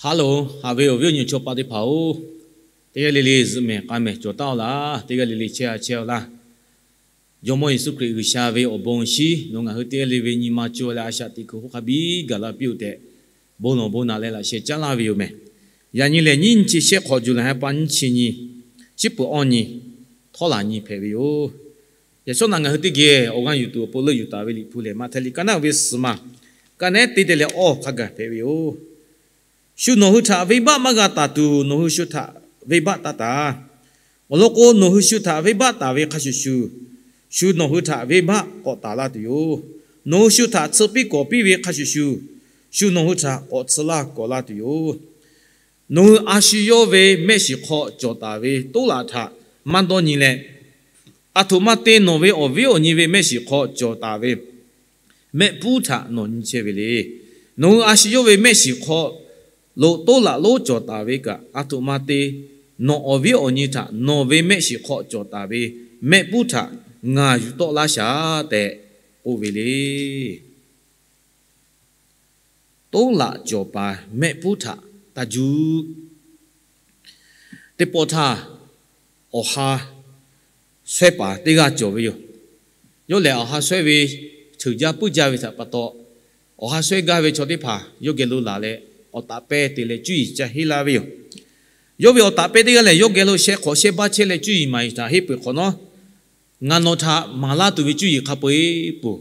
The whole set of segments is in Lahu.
Hello, haꞈ ve awˬ viˉ awˬ nyi chaw paˍ teˇ hpaˍ-oˬ, teˇ g'aˇ le le zuhꞈ mehˍ k'a mehˍ cawˬ taˉ-aw laˇ. Teˇ g'aˇ le le chehˇ-a chehˇ-aw laˇ. Jawˇmawˇ Yeˍsuˆ Hkriꞈ G'uiˬsha ve awˬ bon shinˉ nawˬ ngaˬ hui teˇ g'aˇ le ve nyi ma cawˬ leh a shaꞈ teꞈ kuiˬ hk'oˆ hk'a biˇ gaˬ la piˇ-oˬ tehꞈ, bon lawˬ bon naꞈ leh laꞈ sheh caˉ laˇ ve yoˬ mehˍ. Yaꞈ nyi lehˬ, nyiˇ nyi chi shehˆ hk'awꞈ juˬ laˬ ha pa nyiˇ chi nyi, chiˉ peuˬ awˇ nyi, htawˇ laˬ nyi hpehꞈ ve yoˬ. Yaꞈ shawˉ naꞈ ngaˬ hui teˇ geh awˬ g'aˇ yuˬ tuˬ awˬ pon leuˆ yuˬ taˍ ve Liꞈ hpu lehˬ, Maꞈhtehˍ liꞈ ka naˉ ve suhˍ ma, ka nehˉ teˇ te leh awˇ hk'a gaˬ hpehꞈ ve yoˬ. Shu nawˬ hui htaꞈ venˇbaˆ maˇ g'a taˍ tuˬ, nawˬ hui shu htaꞈ venˇbaˆ taˇ taˍ. Awˬ lawn k'o, nawˬ hui shu htaꞈ venˇbaˆ taˍ ve hk'a shuˍ shuˍ, shu nawˬ hui htaꞈ venˇbaˆ k'awꞈ taˍ laˇ tuˬ yoˬ. Nawˬ hui shu htaꞈ tsuh piˇ kawˍ piˇ ve hk'a shuˍ shuˍ, shu nawˬ hui htaꞈ k'awꞈ tsuh laˇ kawˍ laˇ tuˬ yoˬ. Nawˬ hui a shu yawˇ ve mehˆ shiˍ hk'aw cawˬ taˍ ve toˉ laꞈ htaꞈ maˇ dawˇ nyi leh, aˬ htoꞈ ma te nawˬ ve awˬ viˉ awˬ nyi ve mehˆ shiˍ hk'aw cawˬ taˍ ve mehˆ puˉ htaꞈ nawˬ nyi chehˇ ve le. Nawˬ hui a shu yawˇ ve mehˆ shiˍ hk'aw lo toˉ laꞈ lonˉ cawˬ taˍ ve kaꞈ, aˬ htoꞈ ma te nawˬ awˬ viˉ awˬ nyi htaꞈ nawˬ ve mehˆ shiˍ hk'aw cawˬ taˍ ve mehˆ puˉ htaꞈ ngaˬ yuˬ tawˆ laˇ shaˍ tehꞈ k'oˆ ve le. Toˉ laꞈ cawˬ paˍ mehˆ puˉ htaꞈ taˇ juˇ. Teˇ pawˆ htaˇ, awˬ ha shawehˇ paˍ teˇ g'aˇ cawˬ ve yoˬ. Yawˇ lehˬ, awˬ ha shawehˇ ve cheuˬ jaˇ puiˉ jaˇ ve htaꞈ pa taw, awˬ ha shawehˇ gaˇ ve chaw teˇ hpaˍ yawˇ geh lo laˬ leh, awˬ taꞈ pehˇ te leh cuˇ yiˍ ca henˇ laˇ ve yoˬ. Yawˇ ve awˬ taꞈ pehˇ teˇ g'aˇ lehˬ, yawˇ geh lo sheh hk'awꞈ shehˇ baˆ chehˇ leh cuˇ yiˍ maˍ yiˍ htaꞈ henˇ peuˬ hk'awꞈ nawˉ, ngaˬ nawˬ htaꞈ maˍ laˇ tuˬ ve cuˇ yiˍ hk'a peu-eˬ peuˬ.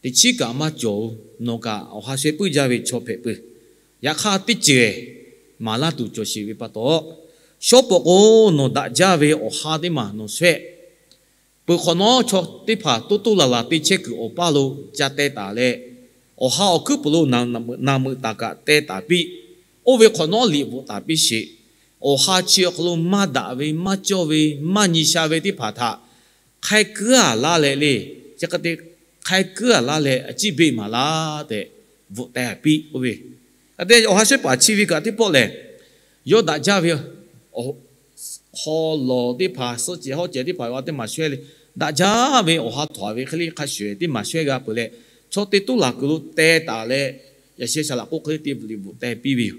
Teˇ chiˉ kaꞈ maˇ cawˬ-oˬ. Nawˬ kaꞈ awˬ ha shawehˇ puiˉ jaˇ ve chaw hpehꞈ peuˬ. Yaꞈ hk'aˇ, teˇ ceuˬ maˍ laˇ tuˬ cawˬ sheˍ ve pa taw, shawˉ pawˍ k'o, nawˬ daꞈ jaˇ ve awˬ ha teˇ maˬ nawˬ shawehˇ peuˬ hk'awꞈ nawˉ, chaw teˇ hpaˍ toˇ toˇ laˬ laˬ te chehˇ kuiˬ awˬ paˇ lo ca teh taˍ leh, awˬ ha awˬ hkuiˉ puiˍ lo naˍ meuꞈ taˍ kaꞈ teh taˍ piˇ. Oˇ ve hk'awꞈ nawˉ liꞈ bvuhꞈ taˍ piˇ sheˍ. Awˬ ha chi awˬ hk'aw lo maˇ daꞈ ve, maˇ cawˇ ve, maˇ nyi sha ve teˇ hpaˍ htaꞈ hk'ai kuiˉ-a laˇ leh le, chi hk'e te hk'ai kuiˉ-a laˇ leh a ciˉ beˆ maˍ laˇ tehꞈ bvuhꞈ teh piˇ k'oˆ ve. Hk'e te awˬ ha shawehˇ paˍ chi ve kaꞈ teˇ pawˆ lehˬ, yawˇ daꞈ jaˇ ve hk'aw lawˬ teˇ hpaˍ, suhˆ cehˬ hawˉ cehˬ teˇ hpaˍ ve teˇ maˬ shawehˇ le, daꞈ jaˇ ve awˬ ha htawnˍ ve hk'e le hk'a shuˍ teˇ maˬ shawehˇ g'a peuˬ leh, chaw te toˇ laˬ kuiˬ lo teh taˍ leh, yaꞈ sheh shaˍ laꞈ k'oˆ hk'e le te liꞈ bvuhꞈ teh piˇ ve yoˬ.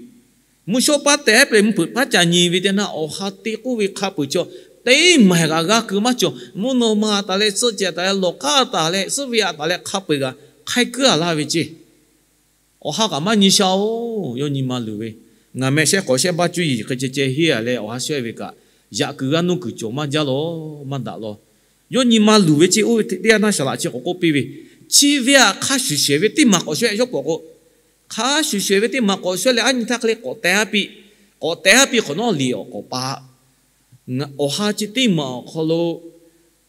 Mvuhˇ shawˉ paˇ teh peuˬ leh mvuhˇ hpeuꞈ paˇ ca nyi ve teˇ naˇ, awˬ ha te k'oˆ ve hk'a peuˬ chaw teˇ maˬ g'aꞈ g'a keu maˇ cawˬ. Mvuhˇ naw ma taˍ leh, suhˆ cehˬ taˍ leh, lawˬ hk'aˇ taˍ leh, suhˆ ve aꞈ taˍ leh hk'a peu-eˬ g'a hk'ai kuiˉ-a laˇ ve ceˇ. Awˬ ha kaꞈ maˇ nyi sha-oˬ. Yawˇ nyi ma luˬ ve, ngaˬ meh shehˇ hk'awꞈ shehˇ baˆ cuˇ yiˍ hk'e ceh ceh henˇ-a leh awˬ ha shawehˇ ve kaꞈ, yaꞈ kuiˬ g'aˇ nuˇ kuiˬ cawˬ maˇ jaˇ lawˬ, maˇ daꞈ lawˬ. Yawˇ nyi ma luˬ ve ceˇ. Oˇ ve teˇ yanˇ shaˍ laꞈ chi k'awꞈ k'oˆ piˇ ve, chi ve aꞈ hk'a shuˍ shehˍ ve teˇ maˬ k'awꞈ shawehˇ, shawˉ pawˍ k'o, hk'a shuˍ shehˍ ve teˇ maˬ k'awꞈ shawehˇ leh, aˉ nyi htaˇ hk'e le k'awꞈ teh-a piˇ. K'awꞈ teh-a piˇ hk'awꞈ nawˉ liꞈ awˬ k'awꞈ pa, awˬ ha chi teˇ maˬ awˬ hk'aw lo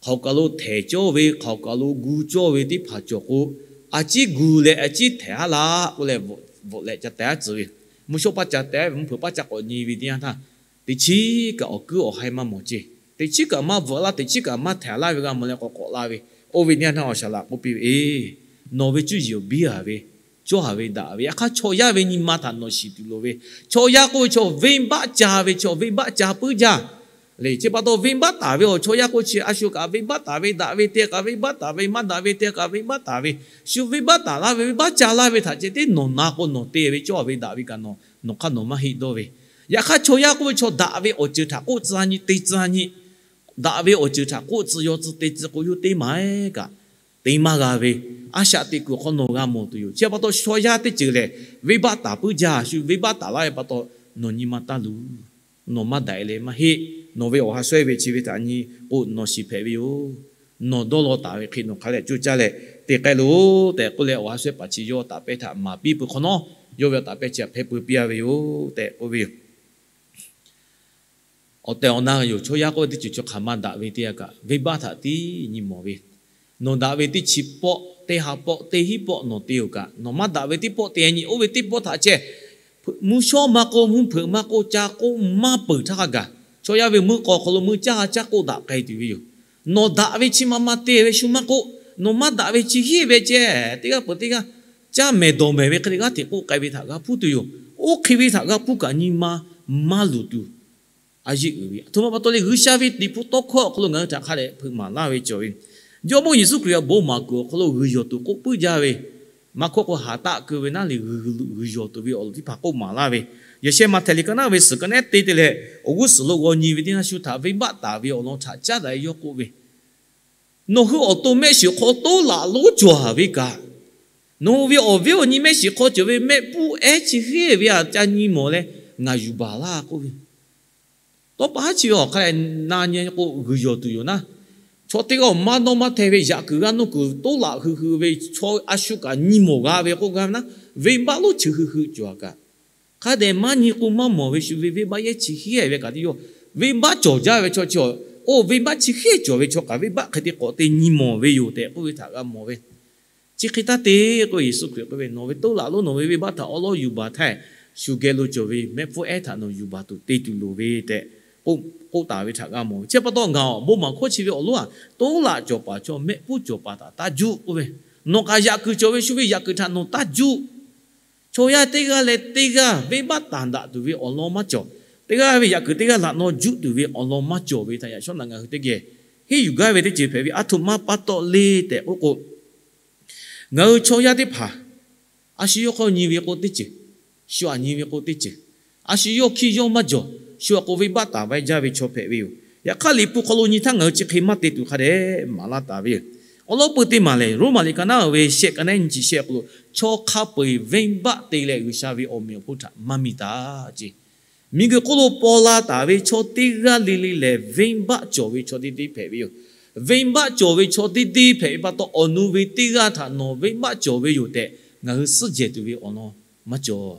hk'aoˍ kaˬ lo htehˍ cawˇ ve, hk'aoˍ kaˬ lo gu cawˇ ve teˇ hpaˍ cawˬ k'o, a ciˉ gu leh a ciˉ htehˍ-a laˇ k'oˆ leh bvuhꞈ leh ca teh-a tcuh ve. Mvuhˇ shawˉ paˇ ca teh ve, mvuhˇ hpeuꞈ paˇ ca k'awꞈ nyi ve teˇ yanˇ htaˇ, teˇ chiˉ kaꞈ awˬ kuiˉ awˬ ha maˇ mawˬ ceˇ. Teˇ chiˉ kaꞈ maˇ bvuhꞈ laˇ, teˇ chiˉ kaꞈ maˇ htehˍ laˇ ve g'a mawˬ leh k'awꞈ k'awꞈ la ve. Oˇ ve teˇ yanˇ htaˇ awˬ shaˍ laꞈ k'oˆ piˇ ve, Eˬ, nawˬ ve cuˇ yiˍ awˬ biˇ-a ve, cawˇ-a ve daꞈ ve, yaꞈ hk'aˇ chaw yaˇ ve nyi ma htaꞈ nawˬ shiˍ tuˬ loˍ ve. Chaw yaˇ k'oˆ ve chaw venˇbaˆ ca ve, chaw venˇbaˆ ca puiˉ jaˇ le. Chi pa taw venˇbaˆ taˍ ve awˬ chaw yaˇ k'oˆ chi a shu kaꞈ venˇbaˆ taˍ ve, daꞈ ve te kaꞈ venˇbaˆ taˍ ve, maˇ daꞈ ve te kaꞈ venˇbaˆ taˍ ve, shu venˇbaˆ taˍ laˇ ve, venˇbaˆ ca laˇ ve htaꞈ ceh tiˉ nawˬ na k'o nawˬ te ve cawˇ-a ve daꞈ ve kaꞈ nawˬ nawˬ hk'aˇ nawˬ maˇ heˆ dawˇ ve. Yaꞈ hk'aˇ chaw yaˇ k'oˆ ve chaw daꞈ ve awˬ ceuˬ htaꞈ k'oˆ tcuh nyi te tcuh nyi, daꞈ ve awˬ ceuˬ htaꞈ k'oˆ tcuh yaw tcuh te tcuh k'o, yawˇ teˇ maˬ-eˬ kaꞈ te maˇ g'a ve, a shaꞈ teꞈ kuiˬ hk'aw nawˬ g'a mawˬ tuˬ yoˬ. Chi pa taw chaw yaˇ teˇ ceuˬ lehˬ, venˇbaˆ taˍ puiˉ jaˇ, shu venˇbaˆ taˍ laˇ ve pa taw nawˬ nyi ma taˇ luˬ. Nawˬ maˇ daꞈ-e leh maˇ heˆ. Nawˬ ve awˬ ha shawehˇ ve chi ve htaꞈ nyi k'o nawˬ shiˍ hpehꞈ ve yoˬ. Nawˬ dawˇ law taˍ ve hk'e nawˬ hk'a leh coˇ caˇ leh te k'ai loˬ tehꞈ k'oˆ leh, awˬ ha shawehˇ paˍ chi yawˇ taꞈ pehˇ htaꞈ maˍ piˇ peuˬ hk'awꞈ nawˉ, yawˇ ve awˬ taꞈ pehˇ chi htaꞈ hpehˇ peuˬ piˇ-a ve yoˬ tehꞈ k'oˆ ve yoˬ. Awˬ tehˬ awˬ na yoˬ. Chaw yaˇ k'oˆ ve teˇ ceuˬ chaw hk'aˬ ma daꞈ ve teˇ yanˇ kaꞈ, venˇbaˆ htaꞈ tiˉ nyi mawˬ ve. Nawˬ daꞈ ve teˇ chi pawˆ, teˇ ha pawˆ, teˇ hinˉ pawˆ nawˬ te-oˬ kaꞈ, nawˬ maˇ daꞈ ve teˇ pawˆ te nyi. Oˇ ve teˇ pawˆ htaꞈ ceh mvuhˇ shawˉ maˇ k'oˆ, mvuhˇ hpeuꞈ maˇ k'oˆ, ca k'oˆ maˇ peuˬ htaˇ hk'a gaˬ, chaw yaˇ ve meuˇ k'aw hk'aw lo meuˇ caˇ ha caˇ k'oˆ daꞈ k'ai tuˬ ve yoˬ. Nawˬ daꞈ ve chi ma ma te ve shu maˇ k'oˆ, nawˬ maˇ daꞈ ve chi hiˉ ve ceh, teˇ g'aˇ peuˬ teˇ g'aˇ caˇ mehˍ dawˬ mehˍ ve hk'e le g'aˇ hteꞈ k'oˆ k'ai ve htaꞈ g'a hpuˇ tuˬ yoˬ. Oˇ hk'e ve htaꞈ g'a hpuˇ kaꞈ nyi ma maˇ luˬ tuˬ a yeˆ uiˍ ve. Aˬ htoꞈ ma pa taw leh G'uiˬsha ve Liꞈ hpu tawˇ hkawˇ awˬ hk'aw lo ngaˬ hui htaꞈ hk'a dehꞈ hpeuꞈ maˍ laˇ ve cawˬ ve, Jawˇmawˇ Yeˍsuˆ Hkriꞈ awˬ bon maˍ kuiˬ awˬ hk'aw lo g'uiˬ yawˬ tuˬ k'oˆ puiˉ jaˇ ve, Maˇ hkawˇ k'o, haˍ taˆ keu ve naˉ leh g'uiˬ g'uiˬ yawˬ tuˬ ve awˬ lawn teˇ hpaˍ k'oˆ maˍ laˇ ve. Yaꞈ sheh Maꞈhtehˍ liꞈ ka naˉ ve suhˍ ka nehˉ teˇ te leh awˬ g'uˇ suhˍ lo g'aw nyi ve teˇ naˇ shu htaꞈ venˇbaˆ taˍ ve awˬ lawn htaꞈ caˉ daꞈ ve yawˇ k'oˆ ve, Nawˬ hui awˬ to mehˆ shiˍ hk'aw toˉ laꞈ lonˉ cawˬ ve kaꞈ, nawˬ hui ve awˬ viˉ awˬ nyi mehˆ shiˍ hk'aw cawˬ ve mehˆ puˉ ehˉ chi hk'e ve aꞈ ca nyi mawˬ leh ngaˬ yuˬ baˬ laˇ k'oˆ ve. Tawˇ pa haˉ chi ve awˬ hk'a leh na nyi k'o g'uiˬ yawˬ tuˬ yoˬ naˉ, chaw teˇ g'aˇ awˬ maˇ dawˇ maˇ hteh ve yaꞈ kuiˬ g'aˇ nuˇ kuiˬ toˉ laꞈ hui hui ve chaw a shu kaꞈ nyi mawˬ g'a ve k'oˆ gaˇ ve naˉ, venˇbaˆ lonˉ chi hui hui cawˬ kaꞈ, hk'a dehꞈ maˇ nyi k'o maˇ mawˬ ve shu ve venˇbaˆ yehˇ chi hk'e ve kaꞈ teˇ yawˇ, venˇbaˆ cawˬ jaˇ ve chaw chi, oˇ venˇbaˆ chi hk'e cawˬ ve chaw kaꞈ venˇbaˆ hk'e te k'awꞈ te nyi mawˬ ve yoˬ tehꞈ k'oˆ ve htaꞈ g'a mawˬ ve. Chi hk'e taˇ te k'oˆ ve, Yeˍsuˆ Hkriꞈ k'oˆ ve, Nawˬ ve toˉ laꞈ lonˉ nawˬ ve venˇbaˆ htaꞈ awˉ lawˉ yuˬ baˬ htaˇ, shu geh lo cawˬ ve mehˆ pfuhˇ ehˉ htaꞈ nawˬ yuˬ baˬ tuˬ te tuˬ loˍ ve tehꞈ k'oˆ taˍ ve htaꞈ g'a mawˬ ve. Chi pa taw ngaˬ awˬ bon maˍ hkawˇ chi ve awˬ lonˉ aꞈ, toˉ laꞈ cawˬ paˍ chaw mehˆ puˉ cawˬ paˍ htaꞈ taˇ juˆ k'oˆ ve, nawˬ kaꞈ yaꞈ kuiˬ cawˬ ve shu ve yaꞈ kuiˬ htaꞈ nawˬ taˇ juˆ. Chaw yaˇ teˇ g'aˇ leh teˇ g'aˇ venˇbaˆ taˍ daꞈ tuˬ ve awˬ lawn maˇ cawˬ. Teˇ g'aˇ ve yaꞈ kuiˬ teˇ g'aˇ laꞈ naw juˆ tuˬ ve awˬ lawn maˇ cawˬ ve htaꞈ yaꞈ shawˉ naꞈ ngaˬ hui teˇ geh henˇ yuˬ gaˇ ve teˇ ceuˬ hpehꞈ ve, aˬ htoꞈ ma pa taw le tehꞈ k'oˆ k'o, ngaˬ hui chaw yaˇ teˇ hpaˍ a shu yawˇ hk'aw nyi ve k'o teˇ ceuˬ, shu aꞈ nyi ve k'o teˇ ceuˬ, a shu yawˇ hkiˇ yawˇ maˇ jawˬ, shu aꞈ k'o venˇbaˆ taˍ vaiˇ jaˇ ve chaw hpehꞈ ve yoˬ. Yaꞈ hk'aˇ Liꞈ hpu hk'aw lo nyi htaˇ ngaˬ hui chi hk'e maˇ te tuˬ hk'a dehꞈ maˍ laˇ taˍ ve yoˬ. Awˬ lawn peuˬ teˇ maˬ lehˬ, Roˉmaꞈ liꞈ ka naˉ ve shehˆ ka naˉ nyi chi shehˆ k'o lo, chaw hk'a peu eˬ venˇbaˆ te leh G'uiˬsha ve awˬ meꞈ awˬ hponˇ htaꞈ maˇ miˬ taˍ ce. Miˬguiˬ hk'oˆ lo paw la taˍ ve chaw teˇ g'aˇ le le lehˬ, venˇbaˆ cawˬ ve chaw teˇ deˇ hpehꞈ ve yoˬ. Venˇbaˆ cawˬ ve chaw teˇ deˇ hpehꞈ ve pa taw, awˬ nu ve teˇ g'aˇ htaꞈ nawˬ venˇbaˆ cawˬ ve yoˬ tehꞈ ngaˬ hui suhˉ jehˬ tuˬ ve awˬ lawn maˇ cawˬ.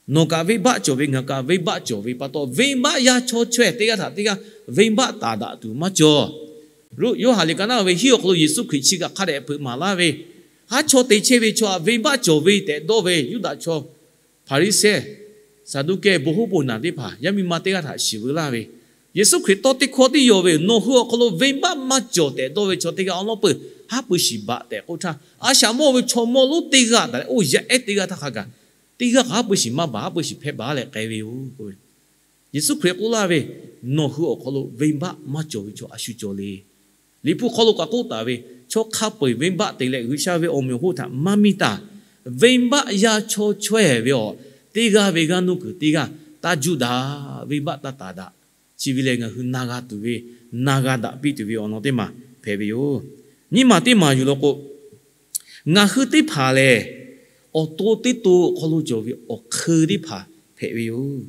Nawˬ kaꞈ venˇbaˆ cawˬ ve, ngaˬ kaꞈ venˇbaˆ cawˬ ve pa taw, venˇbaˆ yaˇ chaw chaweh teˇ g'aˇ htaꞈ teˇ g'aˇ venˇbaˆ taˍ daꞈ tuˬ maˇ cawˬ. Yoˇhanˬ liꞈ ka naˉ ve hiˉ awˬ hk'aw lo Yeˍsuˆ Hkriꞈ chi kaꞈ hk'a dehꞈ hpeuꞈ maˍ laˇ ve, haˉ chaw te chehˇ ve chaw htaꞈ venˇbaˆ cawˬ ve tehꞈ dawˇ ve Yuˇdaꞈ chaw Hpaˍriˍsehˇ, Saˍduˆkehˇ, bon hoˉ bon naˬ teˇ hpaˍ yaˇ miˇ ma teˇ g'aˇ htaꞈ shiˍ veu laˇ ve, Yeˍsuˆ Hkriꞈ tawˇ teˇ hkawˇ tiˉ yaw ve, Nawˬ hui awˬ hk'aw lo venˇbaˆ maˇ cawˬ tehꞈ dawˇ ve chaw teˇ g'aˇ awˬ lawn peuˬ haˉ pui shiˍ baˬ tehꞈ k'oˆ htaˇ, a shaꞈ mawˇ ve chaw mawˇ lonˉ teˇ g'aˇ taˍ leh oˇ yaˇ ehˉ teˇ g'aˇ htaˇ hk'a gaˬ, teˇ g'aˇ kaꞈ haˉ pui shiˍ maˇ baˬ, haˉ pui shiˍ hpehˇ baˬ leh k'ai ve yoˬ k'oˆ ve. Yeˍsuˆ Hkriꞈ k'oˆ laˇ ve, Nawˬ hui awˬ hk'aw lo venˇbaˆ maˇ cawˬ ve chaw a shu cawˬ le. Liꞈ hpu hk'aw lo kaꞈ k'oˆ taˍ ve, Chaw hk'a peu eˬ venˇbaˆ te leh G'uiˬsha ve awˬ meꞈ awˬ hponˇ htaꞈ maˇ miˇ taˍ. Venˇbaˆ yaˇ chaw chaweh ve awˬ, teˇ g'aˇ ve g'aˇ nuˇ kuiˬ teˇ g'aˇ taˇ juˆ daꞈ, venˇbaˆ taˇ taˍ daꞈ. Chi ve lehˬ ngaˬ hui na g'a tuˬ ve, na g'a daꞈ piˇ tuˬ ve awˬ lawn teˇ maˬ hpehꞈ ve yoˬ. Nyiˇ maˬ teˇ maˬ yuˬ law k'o, ngaˬ hui teˇ hpaˍ lehˬ, awˬ to teˇ to awˬ hk'aw lo cawˬ ve awˬ hk'eun teˇ hpaˍ hpehꞈ ve yoˬ.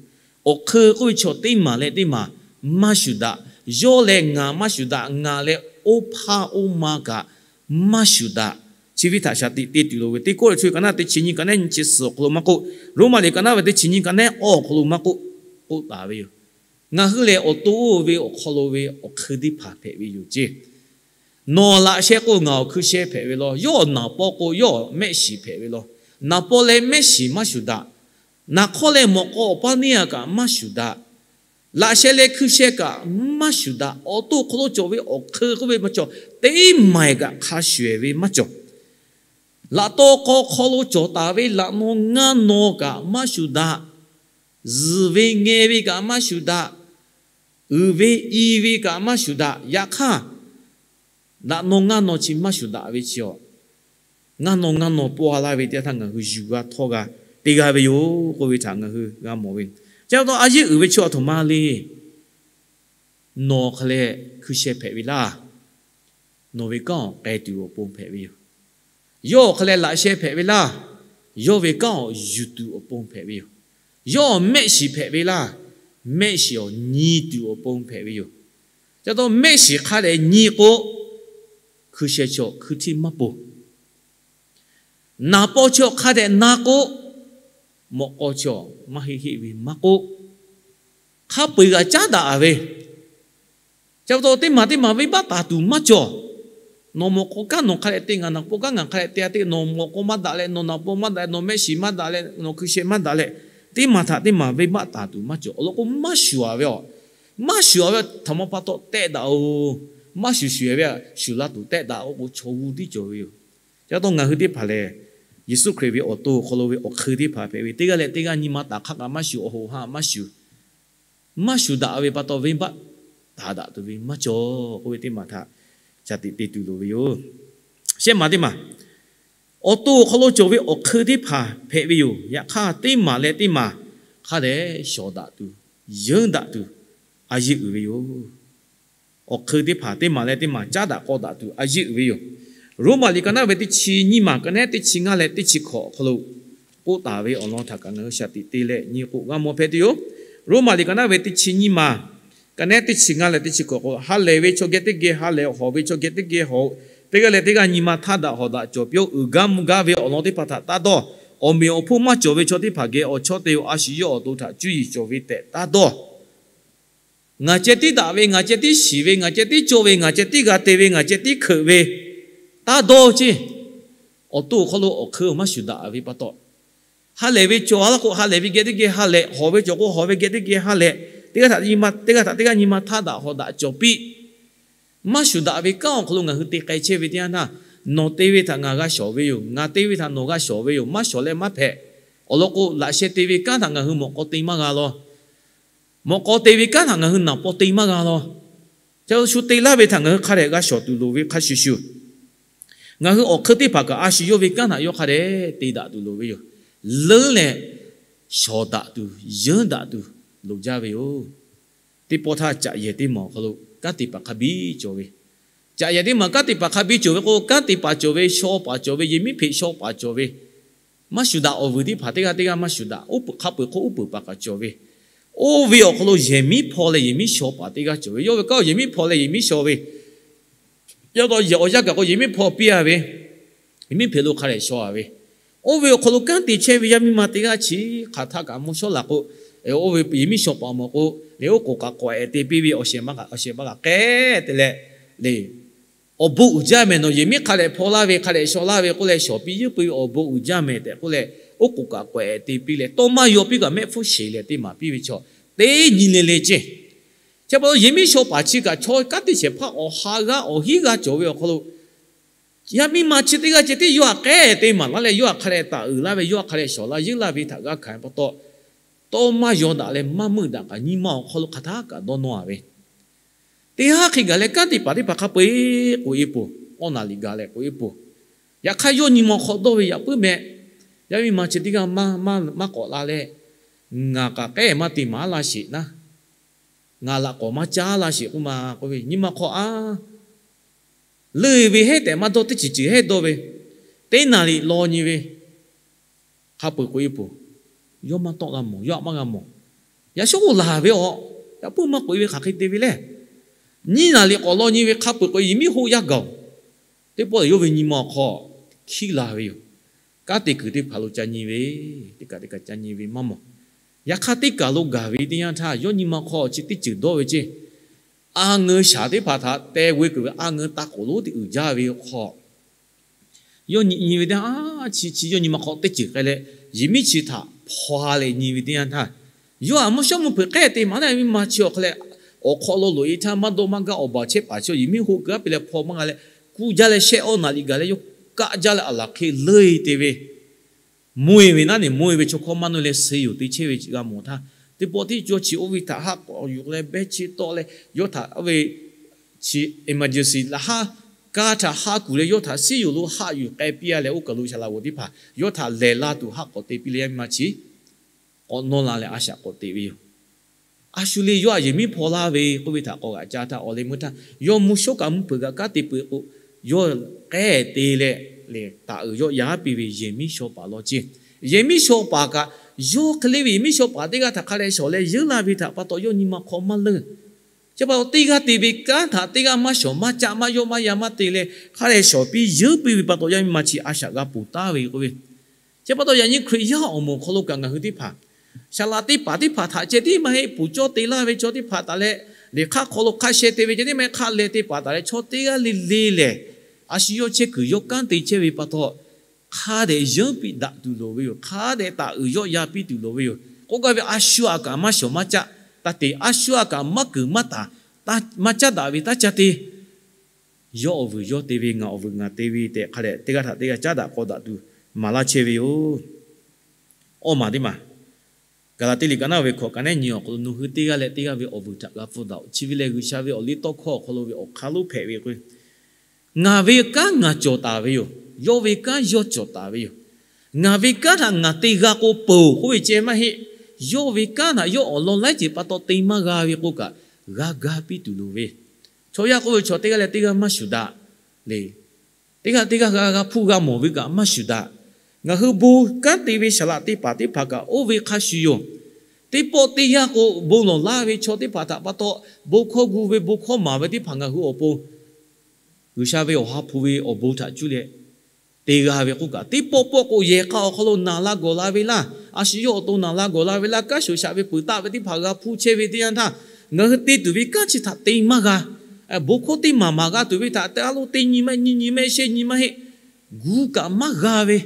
Awˬ hk'eun k'oˆ ve chaw teˇ maˬ leh teˇ maˬ maˇ shuˍ daꞈ. Yawˇ leh ngaˬ maˇ shuˍ daꞈ, ngaˬ leh oˇ hpaˇ oˇ ma kaꞈ maˇ shuˍ daꞈ. Chi ve htaꞈ shaˍ tiꞈ te tuˬ loˍ ve, Teˇ Kawˇrenˍhtuˆ ka naˉ teˇ chi nyiˇ ka naˉ nyiˇ chi suhˍ awˬ hk'aw lo maˇ k'oˆ, Roˉmaꞈ liꞈ ka naˉ ve teˇ chi nyiˇ ka naˉ awˇ awˬ hk'aw lo maˇ k'oˆ, k'oˆ taˍ ve yoˬ. Ngaˬ hui lehˬ, awˬ to oˇ ve awˬ hk'aw lo ve awˬ hk'eun teˇ hpaˍ hpehꞈ ve yoˬ ce. Nawˬ laꞈ sheh k'o, ngaˬ awˬ hkui sheh hpehꞈ ve law. Yawˇ awˬ naˍ paw k'o, yawˇ awˬ mehˆ shiˍ hpehꞈ ve law. Naˍ paw leh mehˆ shiˍ maˇ shuˍ daꞈ. Naˍ hk'awˇ leh mawꞈ k'aw awˬ paˇ neˇ a kaꞈ maˇ shuˍ daꞈ. Laꞈ sheh leh hkui sheh kaꞈ maˇ shuˍ daꞈ. Awˬ to awˬ hk'aw lo cawˬ ve awˬ hk'eun k'oˆ ve maˇ cawˬ. Teˇ maˬ kaꞈ hk'a shuˍ ehˍ ve maˇ cawˬ. Laꞈ taw k'aw hk'aw lo cawˬ taˍ ve laꞈ naw ngaˇ naw kaꞈ maˇ shuˍ daꞈ. Zuhˬ ve ngeh ve kaꞈ maˇ shuˍ daꞈ. Uiˍ ve i ve kaꞈ maˇ shuˍ daꞈ. Yaꞈ hk'aˇ, laꞈ naw ngaˇ naw chi maˇ shuˍ daꞈ ve chi awˬ, ngaˇ naw ngaˇ naw paw laˇ ve teˇ yanˇ htaˇ ngaˬ hui yuˬ g'a htawˇ g'a te g'a ve yoˬ k'oˆ ve htaꞈ ngaˬ hui g'a mawˬ ve. Chi pa taw a yeˇ uiˍ ve chi awˬ htoꞈ ma le. Nawˬ hk'aˬ lehˬ hkui sheh hpehꞈ ve laˇ. Nawˬ ve kanˉ awˬ k'ai tuˬ awˬ pon hpehꞈ ve yoˬ. Yawˇ awˬ hk'aˬ lehˬ laꞈ sheh hpehꞈ ve laˇ. Yawˇ ve kanˉ awˬ yuˬ tuˬ awˬ pon hpehꞈ ve yoˬ. Yawˇ mehˆ shiˍ hpehꞈ ve laˇ. Mehˆ shiˍ awˬ nyi tuˬ awˬ pon hpehꞈ ve yoˬ. Ca taw mehˆ shiˍ hk'a dehꞈ nyi k'o, hkui sheh chaw hkui htiˇ maˇ poˬ. Naˍ paw chaw hk'a dehꞈ na k'o, mawꞈ k'aw chaw maˇ heˆ heˆ ve maˇ k'oˆ, hk'a peu eˬ g'aꞈ caˉ daꞈ ve. Ca taw teˇ maˬ teˇ maˬ venˇbaˆ taˍ tuˬ maˇ cawˬ. Nawˬ mawꞈ k'aw kanˉ nawˬ hk'a dehꞈ te, ngaˬ naˍ paw kanˉ ngaˬ hk'a dehꞈ te a te, nawˬ mawꞈ k'aw maˇ daꞈ leh, nawˬ naˍ paw maˇ daꞈ leh, nawˬ mehˆ shiˍ maˇ daꞈ leh, nawˬ hkui sheh maˇ daꞈ leh, teˇ maˬ htaꞈ teˇ maˬ venˇbaˆ taˍ tuˬ maˇ cawˬ. Awˬ lawn k'o, maˇ shuˍ a ve a, maˇ shuˍ a ve htaꞈ ma pa taw tehˆ daꞈ oˬ. Maˇ shuˍ shuˍ a ve a shuˍ la tuˬ tehˆ daꞈ oˬ k'o, chaw g'uˇ tiˉ cawˬ ve yoˬ. Ca taw ngaˬ hui teˇ hpaˍ lehˬ, Yeˍsuˆ Hkriꞈ ve awˬ to awˬ hk'aw lo ve awˬ hk'eun teˇ hpaˍ hpehꞈ ve, teˇ g'aˇ leh teˇ g'aˇ nyi ma taˍ hk'aˇ kaꞈ maˇ shuˍ, awˬ hoꞈ ha maˇ shuˍ. Maˇ shuˍ daꞈ ve pa taw venˇbaˆ taˍ daꞈ tuˬ ve maˇ cawˬ k'oˆ ve teˇ maˬ htaꞈ shaˍ tiꞈ te tuˬ loˍ ve yoˬ. Shehˆ maˬ teˇ maˬ, Awˬ to awˬ hk'aw lo cawˬ ve awˬ hk'eun teˇ hpaˍ hpehꞈ ve yoˬ. Yaꞈ hk'aˇ, teˇ maˬ leh teˇ maˬ hk'a dehꞈ shawˍ daꞈ tuˬ, yeunˇ daꞈ tuˬ a yeˇ uiˍ ve yoˬ. Awˬ hk'eun teˇ hpaˍ teˇ maˬ leh teˇ maˬ caˉ daꞈ k'aw daꞈ tuˬ a yeˇ uiˍ ve yoˬ. Roˉmaꞈ liꞈ ka naˉ ve teˇ chi nyiˇ maˬ, ka nehˉ teˇ chi ngaˇ leh teˇ chi hkawꞈ awˬ hk'aw lo k'oˆ taˍ ve awˬ lawn htaꞈ kaꞈ ngaˬ hui shaˍ tiꞈ te leh nyi k'o g'a mawˬ hpehꞈ tuˬ yoˬ. Roˉmaꞈ liꞈ ka naˉ ve teˇ chi nyiˇ maˬ, ka nehˉ teˇ chi ngaˇ leh teˇ chi hkawꞈ k'o, ha lehˬ ve chaw geh teˇ geh ha lehˬ, hawˍ ve chaw geh teˇ geh hawˍ, teˇ g'aˇ leh teˇ g'aˇ nyi ma htaˇ daꞈ hawˍ daꞈ cawˬ piˇ-oˆ. Uiˍ gaˇ mvuh gaˇ ve awˬ lawn teˇ hpaˍ htaꞈ taˇ dawˇ. Awˬ meꞈ awˬ hponˇ maˇ cawˬ ve chaw teˇ hpaˍ geh awˬ chawˇ te-o. A shu yawˇ awˬ to htaꞈ cuˇ yiˍ cawˬ ve tehꞈ taˇ dawˇ. Ngaˬ ceh tiˉ daꞈ ve, ngaˬ ceh tiˉ shiˍ ve, ngaˬ ceh tiˉ cawˇ ve, ngaˬ ceh tiˉ g'a te ve, ngaˬ ceh tiˉ hkeuꞈ ve, taˇ dawˇ ceˇ. Awˬ to awˬ hk'aw lo awˬ hk'eun maˇ shuˍ daꞈ ve pa taw, ha lehˬ ve chaw a laˇ k'o, ha lehˬ ve geh teˇ geh ha lehˬ, hawˍ ve cawˬ k'o, hawˍ ve geh teˇ geh ha lehˬ, teˇ g'aˇ htaꞈ teˇ g'aˇ htaꞈ teˇ g'aˇ nyi ma htaˇ daꞈ hawˍ daꞈ cawˬ piˇ. Maˇ shuˍ daꞈ ve kanˉ awˬ hk'aw lo ngaˬ hui te k'ai chehˇ ve teˇ yanˇ htaˇ, nawˬ te ve htaꞈ ngaˬ g'a shawˍ ve yoˬ. Ngaˬ te ve htaꞈ nawˬ g'a shawˍ ve yoˬ. Maˇ shawˍ leh maˇ hpehꞈ. Awˬ lawn k'o, laꞈ sheh te ve kanˉ htaꞈ ngaˬ hui mawꞈ k'aw te maˇ g'a law. Mawꞈ k'aw te ve kanˉ htaꞈ ngaˬ hui naˍ paw te maˇ g'a law. Ca shu te laˇ ve htaꞈ ngaˬ hui hk'a dehꞈ g'a shawˍ tuˬ loˍ ve hk'a shuˍ shuˍ, ngaˬ hui awˬ hk'eun teˇ hpaˍ kaꞈ a shu yawˇ ve kanˉ htaꞈ yawˇ hk'a dehꞈ te daꞈ tuˬ loˍ ve yoˬ. Leuˉ leh shawˍ daꞈ tuˬ, yeunˇ daꞈ tuˬ loˍ jaˇ ve yoˬ. Teˇ pawˆ htaˇ, caꞈ yehˬ teˇ maˬ awˬ hk'aw lo kanˉ te paˍ hk'a biˇ cawˬ ve, caꞈ yehˬ teˇ maˬ kanˉ te paˍ hk'a biˇ cawˬ ve k'o, kanˉ te paˍ cawˬ ve, shaw paˍ cawˬ ve, yehˬ miˉ hpeꞈ shaw paˍ cawˬ ve, maˇ shuˍ daꞈ awˬ vuiˬ teˇ hpaˍ teˇ g'aˇ teˇ g'aˇ maˇ shuˍ daꞈ. Oˇ peuˬ hk'a peuˬ hk'oˆ oˇ peuˬ paˍ kaꞈ cawˬ ve, oˇ ve awˬ hk'aw lo yehˬ miˉ hpaw leh yehˬ miˉ shaw paˍ teˇ g'aˇ cawˬ ve. Yawˇ ve kanˉ yehˬ miˉ hpaw leh yehˬ miˉ shaw ve, yaˇ taw yehˬ awˬ yanˇ gaˬ k'o yehˬ miˉ hpaw piˇ-a ve, yehˬ miˉ hpeꞈ lo hk'a dehꞈ shaw-a ve, oˇ ve awˬ hk'aw lo kanˉ te chehˇ ve yaˇ miˇ ma teˇ g'aˇ chi hk'aˬ htaˇ kaꞈ mvuhˇ shawˉ laˬ k'o, oˇ ve yehˬ miˉ shaw paˍ mawˬ k'o, lehˬ oˉ k'oˍ kaꞈ k'awꞈ ehˍ te piˇ ve awˬ shehˍ ma kaꞈ k'ehˉ te leh, lehˬ awˬ bon uiˍ jaˇ mehˍ. Nawˬ yehˬ miˉ hk'a dehꞈ hpaw laˇ ve, hk'a dehꞈ shaw laˇ ve k'oˆ leh shawˍ piˇ yeˉ peuˬ ve awˬ bon uiˍ jaˇ mehˍ tehꞈ k'oˆ leh, oˉ k'oˍ kaꞈ k'awꞈ ehˍ te piˇ leh, tawˇ maˇ yaw piˇ kaꞈ mehˆ hpfuhˇ sheˍ leh teˇ maˬ piˇ ve chaw teˇ nyi le le ceˇ. Chi pa taw yehˬ miˉ shaw paˍ chi kaꞈ chaw kanˉ te shehˍ hpaˇ awˬ ha g'aˇ awˬ hinˉ g'aˇ cawˬ ve awˬ hk'aw lo, yaˇ miˇ ma chi teˇ g'aˇ ceh tiˉ yawˇ htaꞈ k'ehˉ te maˍ laˇ leh, yawˇ htaꞈ hk'a dehꞈ taˍ uiˍ laˇ ve, yawˇ htaꞈ hk'a dehꞈ shawˍ laˇ yeunˇ laˇ ve htaꞈ g'a hkanˍ pa taw, tawˇ maˇ yaw daꞈ leh maˇ meuˆ daꞈ kaꞈ nyi ma awˬ hk'aw lo hk'aˬ htaˇ kaꞈ dawˇ nawˇ-a ve, teˇ haˉ hk'e gaˬ leh kanˉ te paˍ teˇ hpaˍ hk'a peu-eˬ k'oꞈ-e peuˬ, awˇ naˍ liꞈ gaˬ leh k'oꞈ-e peuˬ. Yaꞈ hk'aˇ yawˇ nyi ma hk'aw dawˇ ve yaꞈ puiˉ meh, yaˇ miˇ ma chi teˇ g'aˇ maˇ k'awꞈ la leh, ngaˬ kaꞈ k'ehˉ maˇ te maˍ laˇ sheˍ naˉ, ngaˬ laꞈ k'awꞈ maˇ caˉ laˇ sheˍ k'oˆ ma k'oˆ ve, nyi ma hk'aw a leuˆ ve hehˉ tehꞈ maˇ dawˇ, teˇ ceuˬ ceuˬ hehˉ dawˇ ve, teˇ naˍ riˍ law nyi ve, hk'a peu-eˬ k'oꞈ-e peuˬ. Yawˇ maˇ tawˆ g'a mawˬ, yawˇ htaꞈ maˇ g'a mawˬ. Yaꞈ shawˉ k'o laˬ ve awˬ, yaꞈ puiˉ maˇ k'oꞈ-e ve hk'aˬ hk'e te ve lehˬ, nyiˇ naˍ riˍ k'awꞈ law nyi ve hk'a peu-eˬ k'oꞈ-e, yehˬ miˉ hoˆ yaˇ gaˬ-oˬ. Teˇ pawˆ lehˬ yawˇ ve nyi ma awˬ hk'aw hkiˉ la ve yoˬ. Kanˉ te kuiˬ teˇ hpaˍ lo ca nyi ve, teˇ kaꞈ teˇ kaꞈ ca nyi ve maˇ mawˬ. Yaꞈ hk'aˇ teˇ kaˬ lo gaˬ ve teˇ yanˇ htaˇ, yawˇ nyi ma hk'aw chi teˇ ceuˬ dawˇ ve ceˇ, a ngeu shaˍ teˇ hpaˍ htaꞈ te ve kuiˬ ve a ngeu taˇ k'oˍ lonˉ te uiˍ jaˇ ve hk'aw, yawˇ nyi nyi ve teˇ yanˇ, chi chi yawˇ nyi ma hk'aw teˇ ceuˬ k'ai leh, yehˬ miˉ chi htaꞈ hpaw leh nyi ve teˇ yanˇ htaˇ, yawˇ a mvuhˇ shawˉ mvuhˇ hpeuꞈ k'ehˉ te maˍ leh, miˇ ma chi awˬ hk'a leh awˬ hk'aw lo loꞈ-e htaˇ maˇ dawˇ maˇ gaˇ awˬ baˬ chehˇ paˍ chi yawˇ yehˬ miˉ hoˆ keu-a piˇ leh hpaw maˇ g'a leh, kuˇ jaˇ leh shehˆ awˇ naˍ riˍ gaˬ leh yawˇ kaˆ jaˇ leh a laˬ hk'e leuˆ-e te ve, mvuhˇ-e ve naˉ neˬ mvuhˇ-e ve chaw hkawˇ maˇ nuˇ leh suh yoˬ te chehˇ ve g'a mawˬ htaˇ, teˇ pawˆ tiˉ yawˇ chi oˇ ve htaꞈ haˆ k'awꞈ yuˬ leh behˇ chi tawˆ leh yawˇ htaꞈ oˇ ve chi emergency laꞈ haˉ kaˇ htaꞈ haˆ kuˬ leh yawˇ htaꞈ suh yoˬ lo haˆ yuˬ k'ai piˇ-a leh, oˇ kaˬ lo shaˍ laꞈ g'awˬ teˇ hpaˍ yawˇ htaꞈ lehˬ la tuˬ haˆ k'awꞈ te piˇ leh yaˇ miˇ ma chi k'awꞈ nawˇ la leh a shaꞈ k'awꞈ te ve yoˬ. A shu le yawˇ aꞈ yehˬ miˉ hpaw laˇ ve k'oˆ ve htaꞈ k'awꞈ g'aꞈ ca htaˇ, awˬ leh meuˇ htaˇ yawˇ mvuhˇ shawˉ kaꞈ mvuhˇ hpeuꞈ kaꞈ kanˉ te peuˬ k'o, yawˇ k'ehˉ te leh lehˬ taˍ uiˍ yawˆ yaˇ piˇ ve yehˬ miˉ shaw paˍ law ceˇ. Yehˬ miˉ shaw paˍ kaꞈ yawˇ hk'e le ve yehˬ miˉ shaw paˍ teˇ g'aˇ htaꞈ hk'a leh shawˍ leh yeunˇ laˇ ve htaꞈ pa taw yawˇ nyi ma hk'aw maˇ leuˆ. Chi pa taw teˇ g'aˇ te ve kanˉ htaꞈ teˇ g'aˇ maˇ shawˍ maˇ caˆ maˇ yawˆ maˇ yan maˇ te leh hk'a leh shawˍ piˇ yeunˇ piˇ ve pa taw yaˇ miˇ ma chi a shaꞈ g'a ponˬ taˍ ve k'oˆ ve, chi pa taw yaꞈ nyi Hkriꞈ yaˇ awˬ moˍ awˬ hk'aw lo kaꞈ ngaˬ hui teˇ hpaˍ, saˍ laꞈ teˇ hpaˍ teˇ hpaˍ htaꞈ ceh tiˉ maˇ heˆ, puˍ cawˇ te laˇ ve chaw teˇ hpaˍ taˍ leh, liꞈ hk'aˇ hk'aw lo hk'a sheh te ve ceh tiˉ maˇ heˆ, hk'a leh te paˍ taˍ leh chaw teˇ g'aˇ le le lehˬ, a shu yawˇ chehˇ kuiˬ yawˇ kanˉ te chehˇ ve pa taw, hk'a dehꞈ yeunˇ piˇ daꞈ tuˬ loˍ ve yoˬ. Hk'a dehꞈ taˍ uiˍ yawˆ yaˇ piˇ tuˬ loˍ ve yoˬ. K'oˆ gaˇ ve a shu aꞈ kaꞈ maˇ shawˍ maˇ caˆ, taˇ te, a shu aꞈ kaꞈ maˇ kuiˬ maˇ taˍ, maˇ caˉ daꞈ ve taˇ ca te. Yawˇ awˬ vuiˬ yawˇ te ve, ngaˬ awˬ vuiˬ ngaˬ te ve tehꞈ hk'a dehꞈ teˇ g'aˇ htaꞈ teˇ g'aˇ caˉ daꞈ k'aw daꞈ tuˬ maˍ laˇ chehˇ ve yoˬ. Awˇ maˬ teˇ maˬ, Gaˍlaˍtiˆ liꞈ ka naˉ ve hkawꞈ ka nehˉ nyi awˬ hk'aw lo nawˬ hui teˇ g'aˇ leh teˇ g'aˇ ve awˬ vuiˬ htaꞈ g'a pfuhˇ daꞈ-oˬ. Chi ve lehˬ G'uiˬsha ve awˬ liˇ tawˇ hkawˇ awˬ hk'aw lo ve awˬ hk'aˇ lonˉ hpehꞈ ve k'o, ngaˬ ve kanˉ ngaˬ cawˬ taˍ ve yoˬ. Yawˇ ve kanˉ yawˇ cawˬ taˍ ve yoˬ. Ngaˬ ve kanˉ htaꞈ ngaˬ te g'a k'o peuˬ k'oˆ ve ceh maˇ heˆ. Yawˇ ve kanˉ htaꞈ yawˇ awˬ lawn laiˉ ceuˬ pa taw te maˇ g'a ve k'o kaꞈ, g'a ga piˇ tuˬ loˍ ve. Chaw yaˇ k'oˆ ve chaw teˇ g'aˇ leh teˇ g'aˇ maˇ shuˍ daꞈ le. Teˇ g'aˇ teˇ g'aˇ g'a g'a hpuˇ g'a mawˬ ve kaꞈ maˇ shuˍ daꞈ. Ngaˬ hui bon kanˉ te ve saˍ laꞈ teˇ hpaˍ teˇ hpaˍ kaꞈ oˇ ve hk'a shuˍ yoˬ. Teˇ pawˆ teˇ yanˇ k'o, bon lawˬ laˇ ve chaw teˇ hpaˍ htaꞈ pa taw, bon hkawˇ gu ve bon hkawˇ maˍ ve teˇ hpaˍ ngaˬ hui awˬ pon G'uiˬsha ve awˬ ha hpu ve awˬ bon htaꞈ cuˇ leh te g'a ve k'oˆ kaꞈ, teˇ pawˆ pawˆ k'o yehˬ k'a awˬ hk'aw lo naˬ la gawˬ la ve laˇ, a shu yawˇ awˬ to naˬ la gawˬ la ve laˇ, kanˉ shoˍ shaꞈ ve peuˬ taˆ ve teˇ hpaˍ g'a hpuˇ chehˇ ve teˇ yanˇ htaˇ, ngaˬ hui te tuˬ ve kanˉ chi htaꞈ te maˇ g'a. Bon hkawˇ teˇ maˬ maˍ g'a tuˬ ve htaꞈ te a lo teˇ nyi maˇ nyi nyi mehˆ shehˆ nyi maˇ heˆ. Gu kaꞈ maˇ g'a ve,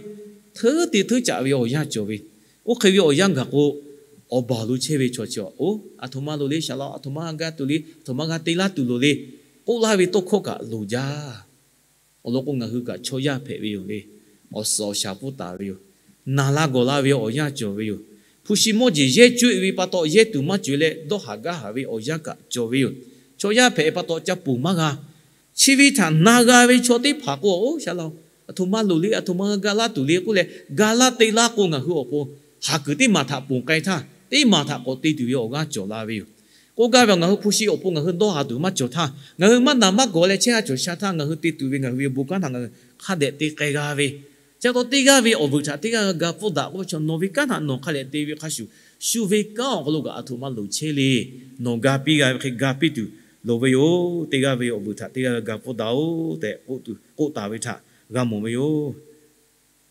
hteuˉ te hteuˉ caꞈ ve awˬ yanˇ cawˬ ve. Oˇ hk'e ve awˬ yanˇ gaˬ k'o, awˬ baˬ lo chehˇ ve chaw chi, oˇ, aˬ htoꞈ ma loˍ le, shaˍ laꞈ aˬ htoꞈ ma g'a tuˬ le, aˬ htoꞈ ma g'a te laˇ tuˬ loˍ le k'oˆ laˇ ve tawˇ hkawˇ kaꞈ loˍ jaˇ. Awˬ lawn k'o, ngaˬ hui kaꞈ chaw yaˇ hpehꞈ ve yoˬ le. Awˬ suhˍ awˬ shaˍ pfuhˇ taˍ ve yoˬ. Naˬ la gawˬ la ve awˬ yanˇ cawˬ ve yoˬ. Hpu shi mawˇ jeˬ yehˇ coˆ-e ve pa taw, yehˇ tuˬ maˇ cawˬ leh dawˇ haˍ gaˇ haˍ ve awˬ yanˇ kaꞈ cawˬ ve yoˬ. Chaw yaˇ hpehꞈ pa taw ca ponˬ maˇ g'a. Chi ve htaꞈ na g'a ve chaw teˇ hpaˍ k'o, oˇ, shaˍ laꞈ aˬ htoꞈ ma loˍ le, aˬ htoꞈ ma g'a laˇ tuˬ le k'oˆ leh, ga laˇ te laˇ k'o, ngaˬ hui awˬ pon haˍ kuiˬ teˇ maˬ htaꞈ ponˬ k'ai htaˇ, teˇ maˬ htaꞈ k'awꞈ te tuˬ ve awˬ g'aˇ cawˬ la ve yoˬ. K'oˆ gaˇ ve, ngaˬ hui hpu shi awˬ pon ngaˬ hui dawˇ haˍ tuˬ maˇ cawˬ htaˇ, ngaˬ hui maˇ naˬ maˇ gawˬ leh chehˇ g'a cawˬ sha htaˇ, ngaˬ hui te tuˬ ve ngaˬ hui ve bon kanˉ htaꞈ ngaˬ hui hk'a dehꞈ te k'ai g'a ve. Chi pa taw teˇ g'aˇ ve awˬ vuiˬ htaꞈ teˇ g'aˇ g'a ga pfuhˇ daꞈ k'oˆ ve chaw, nawˬ ve kanˉ htaꞈ nawˬ hk'a dehꞈ te ve hk'a shuˍ, shu ve kanˉ awˬ hk'aw lo kaꞈ aˬ htoꞈ ma loˍ chehˇ le. Nawˬ ga piˇ g'a ve hk'e ga piˇ tuˬ loˍ ve yoˬ. Teˇ g'aˇ ve awˬ vuiˬ htaꞈ teˇ g'aˇ g'a ga pfuhˇ daꞈ-oˬ tehꞈ k'oˆ tuˬ k'oˆ taˍ ve htaꞈ g'a mawˬ ve yoˬ.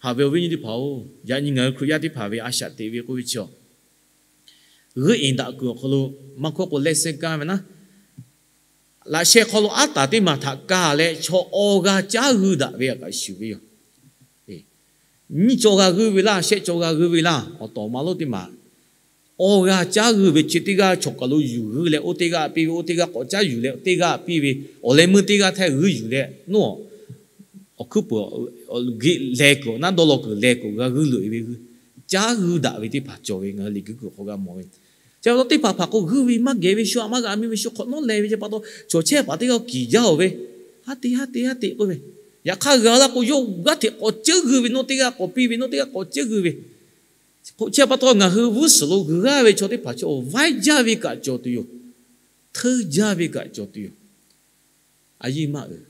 Haꞈ ve awˬ viˉ nyi teˇ hpaˍ-oˬ, yaꞈ nyi ngaˬ hui Hkriꞈ yaˇ teˇ hpaˍ ve a shaꞈ teꞈ ve k'oˆ ve chi, g'euˆ eˍ daꞈ kuiˬ awˬ hk'aw lo maˇ hkawˇ k'o lehˆ sehˉ kaˇ ve naˉ, laꞈ sheh hk'aw lo aˉ taˍ teˇ maˬ htaꞈ ka leh chaw awˬ g'aˇ caˉ g'uiˇ daꞈ ve a kaꞈ shuˍ ve yoˬ. Nyiˇ caw g'a g'uiˇ ve laˇ, shehˆ caw g'a g'uiˇ ve laˇ, awˬ tawˍ ma lonˉ teˇ maˬ awˬ g'aˇ caˉ g'uiˇ ve chi teˇ g'aˇ chaw kaˬ lo yuˬ g'uiˇ leh oˇ teˇ g'aˇ piˇ ve, oˇ teˇ g'aˇ k'awꞈ caˉ yuˬ leh teˇ g'aˇ piˇ ve, awˬ leh meuˇ teˇ g'aˇ htehˇ g'uiˇ yuˬ leh nawˬ awˬ hkuiˉ puiˍ geh leh kuiˬ naˉ dawˇ law kuiˬ leh kuiˬ g'a g'uiˇ loꞈ-e ve, caˉ g'uiˇ daꞈ ve teˇ hpaˍ cawˬ ve ngaˬ hui liꞈ guiˇ kuiˬ hk'aw g'a mawˬ ve. Chi pa taw teˇ hpaˍ hpaˍ k'o g'uiˇ ve maˇ geh ve shu aꞈ maˇ g'a miˇ ve shu hk'awꞈ nawˉ leh ve chi pa taw chaw chehˇ paˍ teˇ g'aˇ kiˬ jaˇ-oˬ ve, haˉ te haˉ te haˉ te k'oˆ ve, yaꞈ hk'aˇ g'a laˇ k'o yawˇ g'aˇ hteꞈ k'awꞈ ceuˉ g'uiˇ ve, nawˇ teˇ g'aˇ k'awꞈ piˇ ve, nawˇ teˇ g'aˇ k'awꞈ ceuˉ g'uiˇ ve. Chi pa taw ngaˬ hui g'uˇ suhˍ lo g'uiˬ g'aˇ ve chaw teˇ hpaˍ chi awˬ vaiˇ jaˇ ve kaꞈ cawˬ tuˬ yoˬ. Hteuˇ jaˇ ve kaꞈ cawˬ tuˬ yoˬ. A yiˇ maˇ uiˍ,